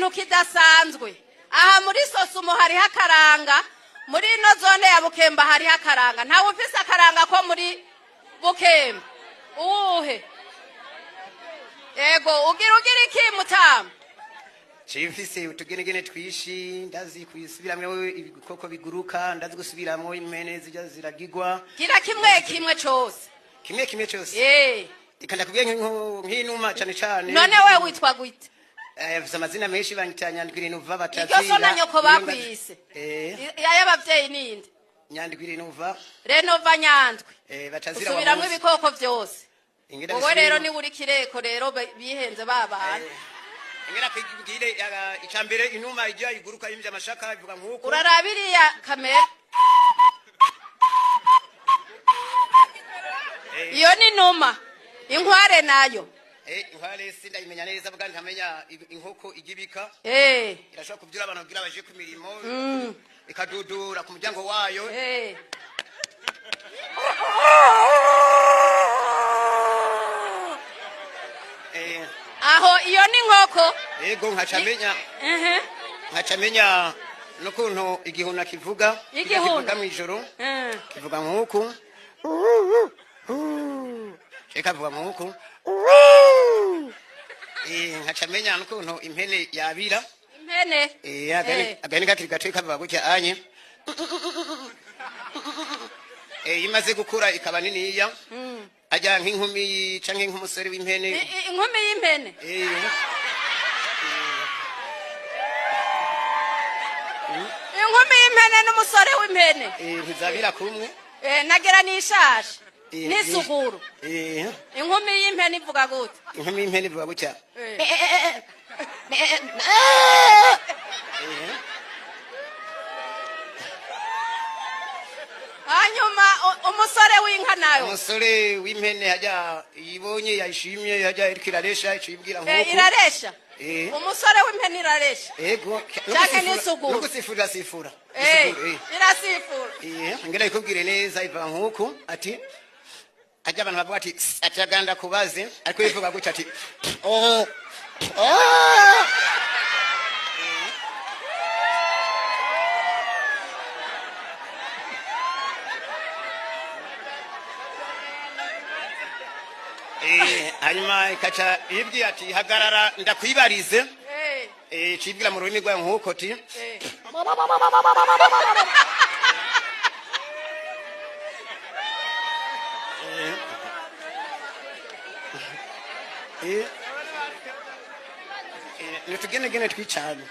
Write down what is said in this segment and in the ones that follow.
Ikintu kidasanzwe aha muri Sosumo hariho akaranga, muri ino zone ya Bukemba hariho akaranga. Ntawe ufise akaranga ko muri Bukemba? Uwuhe? Ego, ugira iki, mutama? Cimfise utugenegene twishi, ndazi kwisubiramwo ibikoko biguruka, ndazi gusubiramwo impene zijya ziragigwa. Gira kimwe kimwe cose. Kimwe kimwe cyose? Eh. Reka ndakubwiye nk'inuma cane cane. None we witwa gute? Mfise amazina menshi, banyita Nyandwi Renuva, batazira. Iryo so na nyoko bakwise? Eh. Ay'abavyeyi ninde? Nyandwi Renuva. Renova Nyandwi. Batazira wa Usubiramwo Munsi. ibikoko vyose? Ingene Wowe rero bisubiramo. niwe uri kireko rero, bihenze babana. Ingene akubwire, icambere inuma ijya iguruka yimvye amashaka ivuga nk'uko. Uraraba iriya kamera. Iyo ni numa. Inkware nayo? Inkware sindayimenya neza, bwa ntamenya inkoko igibika. Irashobora kuvyura abantu kugira baje ku mirimo, ikadudura ku muryango wayo. Aho iyo ni inkoko. Ego, nkaca menya nkaca menya n'ukuntu igihuna kivuga. Igihuna? Kivuga mw'ijoro. Kivuga nk'uku, ikavuga nk'uku. Nkaca menya n'ukuntu impene yabira. Impene? Agahene kakiri gato ikavuga gutya anye. Imaze gukura ikaba niniya, ajya nk'inkumi canke nk'umusore w'impene. Inkumi y'impene? Inkumi y'impene n'umusore w'impene? Ntizabira kumwe. Nagira n'ishasha n'isuguru. Inkumi y'impene ivuga gute? Inkumi y'impene ivuga gutya. Hanyuma umusore w'inka nayo? Umusore w'impene hajya yibonye yayishimye, hajya iriko iraresha, icibwira nk'uku. Iraresha? Eh. Umusore w'impene iraresha? Ego. Canke n'isuguru? No gusifura irasifura. Isuguru. Irasifura. Ngira ikubwire neza, ivuga nk'uku ati ajya abantu bavuga ati "Sss," ati aganda kubaze, ariko ivuga gutya ati oh oh. Hanyuma ikaca ibwiye ati hagarara ndakwibarize. Cibwira mu rurimi rwayo nk'uko ti ni utugenegene tw'icane.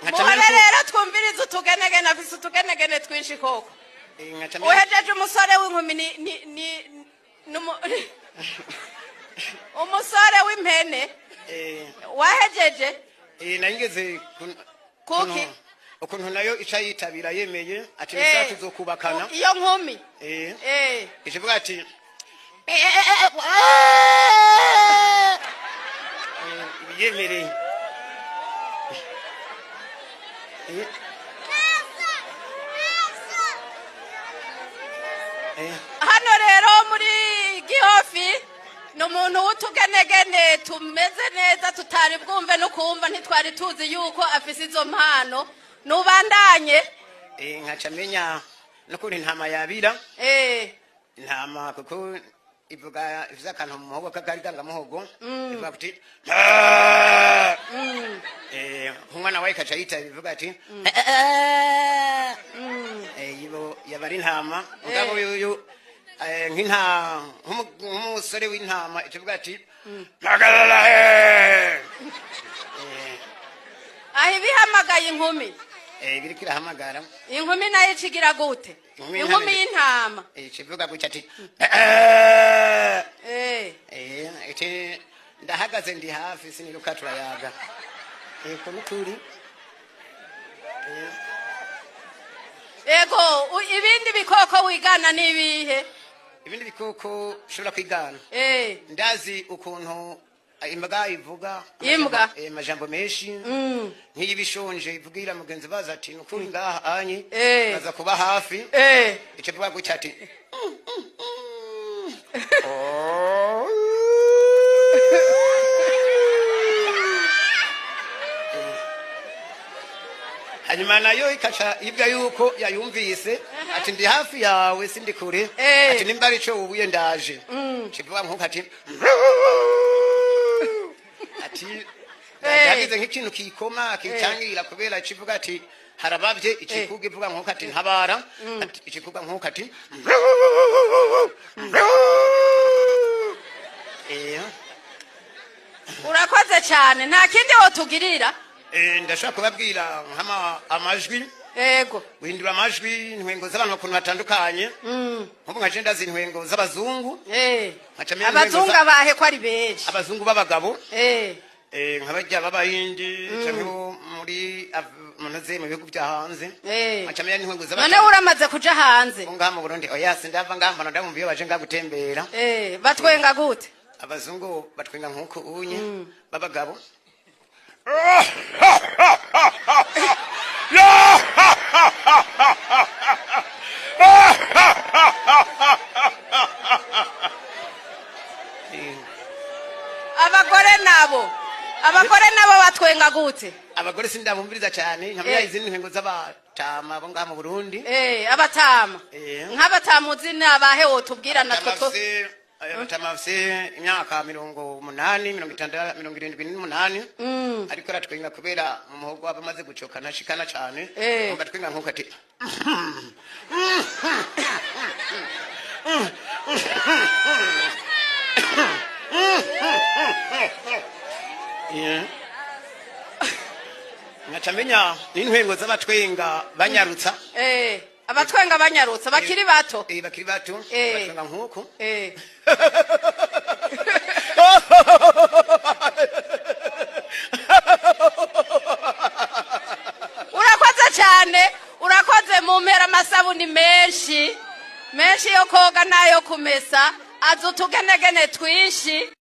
Nkaca Muhore menya ko- rero twumvirize utugenegene, afise utugenegene twinshi koko. Nkaca menya- Uhejeje umusore w'inkumi ni umusore w'impene. Wahejeje? Nari ngeze Kuki? Ukuntu nayo ica yitabira yemeye ati ni saa tuzokubakana. Iyo nkumi? Ikivuga ati ibiyemereye. Hano rero muri Gihofi ni umuntu w'utugenegene tumeze neza tutari bwumve no kumva, ntitwari tuzi yuko afise izo mpano. Nubandanye. Nkaca menya n'ukuntu intama yabira. Intama kuko ivuga ifise akantu mu muhogo k'akarigangamuhogo, ivuga kuti nk'umwana wayo ikaca yitaba ivuga ati ibo yaba ari intama, mugabo yuyu nk'umusore w'intama ikivuga ati mpagarara he. Aho ibihamagaye inkumi? Biriko irahamagara. Inkumi nayo icigira gute? Inkumi Inkumi y'intama? Ikivuga gutya ati iti ndahagaze ndi hafi siniruka turayaga. Eko nukuri. Ego, ibindi bikoko wigana n'ibihe? Ibindi bikoko ushobora kwigana? Ndazi ukuntu imbwa ivuga. Imbwa? Amajambo menshi, nk'iyibishonje ivugira mugenzi baza ati nukuri ngaha anyi baza kuba hafi. Ico ivuga gutya ati Oh. Hanyuma nayo ikaca ibwa yuko yayumvise, ati ndi hafi yawe, sindi kure. Ati nimba ari ico wubuye, ndaje. Kivuga nkuko ati yagize nk'ikintu kikoma kicangira, kubera kivuga ati harabavye. Ikikuga ivuga nkuko ati ntabara. Ati ikikuga nkuko ati. Urakoze cyane, nta kindi wotugirira? Ndashobora kubabwira nk'ama amajwi, guhindura amajwi, intwengo z'abantu ukuntu batandukanye. Nk'ubu nka je ndazi intwengo z'abazungu. Nkaca menya intwengo Abazungu abahe, ko ari benshi? Abazungu b'abagabo. Nka barya b'Abahindi canke bo muri munoze mu bihugu bya hanze. Nkaca menya n'intwengo None z'abatama uramaze kuja hanze? Bo ngaha mu Burundi, oya, sindava ngaha, mbona ndabumva iyo baje ngaha gutembera. Batwenga gute? Abazungu batwenga nk'uko unye b'abagabo. Abagore nabo batwenga gute? Abagore sindabumviriza cyane, nkamenya izindi ntwengo z'abatama bo ngaha mu Burundi. Abatama. Nk'abatama uzi ni abahe wotubwira natwe two? Abatama bafise imyaka 80, 60, 78, ariko aratwenga kubera mu muhogo aba amaze gucoka, ntashikana cane. Umva, atwenga nkuko ati. Nkaca menya n'intwengo z'abatwenga banyarutsa. Abatwenga banyarutsa bakiri bato. Bakiri bato. Batwenga nkuko. Urakoze cyane, urakoze. Mu mpera amasabuni menshi menshi yo koga n'ayo kumesa, azi utugenegene twinshi.